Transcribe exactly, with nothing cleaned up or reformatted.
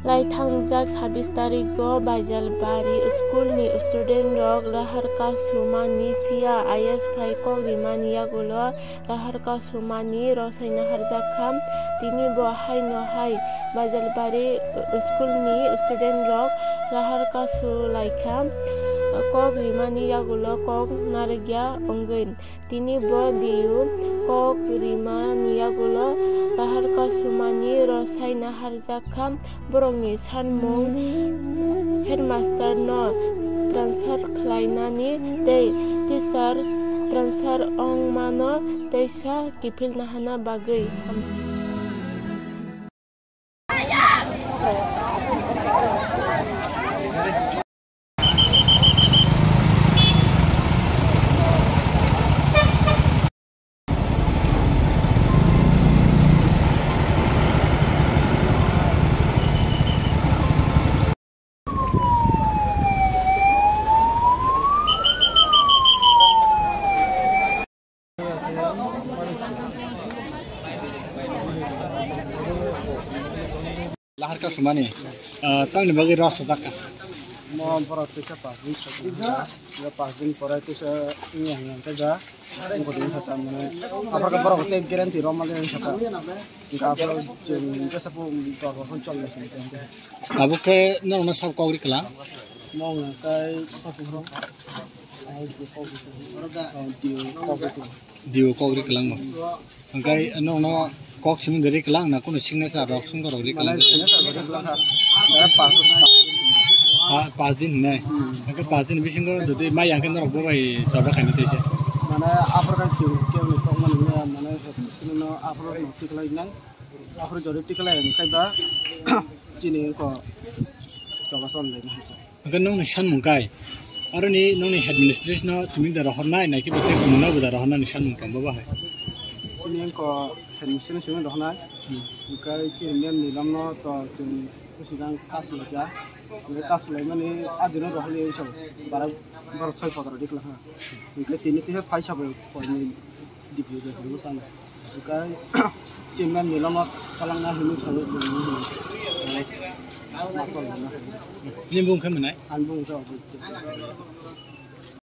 Laithangjak sabis tarigo Baijalbari school ni student rok lahar kasumani phiya I S phai kok rimani yagulo lahar kasumani rosai naharjak kha. Tini bo haino hai Baijalbari school ni student rok lahar kasu laikha kok rimani yagulo kok narwkya wngwi. Tini bo diyu kok rima ni yagulo lahar kasumani rosai naharjak kha. Borokni sanmung headmaster no transfer khlainani tei teacher transfer wngmano teisa kiphil nahana bagwi. Lahar kasumani, ah, tamni bagwi rosajak kha? Mo borok teisa pas din sajak, pas din pore teisa wngya hwnka ja, wngkha din sajak mane, aphar khe borok tei guarantee rw mali sajak, hwnka aphar chwng teisa po dorbar phone choli naisingwi tongkha. Tabuk khe norokno sabo kok ri kwlang? Mo wngkha tei Diu kok ri kwlang bo. Hwnkhe nokno kok simi de ri kwlang na kunu signature rok songkha rok ri kwlang? Mane signature rok ri kwlang kha. Mane pas, pas din hinai. Hwnkhe pas din bisingo jodi mai ya hwnkhe norok bo bai choba khaini tei se. Mane aphar khe chwng kebo ni kok mani maya mane simi no aphar no tiklai nai. Aphar jodi tiklai hwnkhe ba chini wngkha choba son lai nai. Hwnkhe nokni sanmung kai, aroni nokni headmistress no simi da rohornai, naikhe bo tei kumno bo da rohornani sanmung tong bo bahai? Chini wngkha headmistress no simi rohornai, hwnkhe chini ma'am Nilam no to chwng bwswkang kasu laikha, hwnkhe kasu laimani adino rohorli wngsa bara borok soi photo rok diklakha, hwnkhe tini tei phai sabai D P O bai hwnwi tamo. Hwnkhe chini ma'am Nilam no kwlangna hwnwi sawi chwng hwnwi ma chol hwnna. Nini bung khe mwnai? Ani bung khe obo.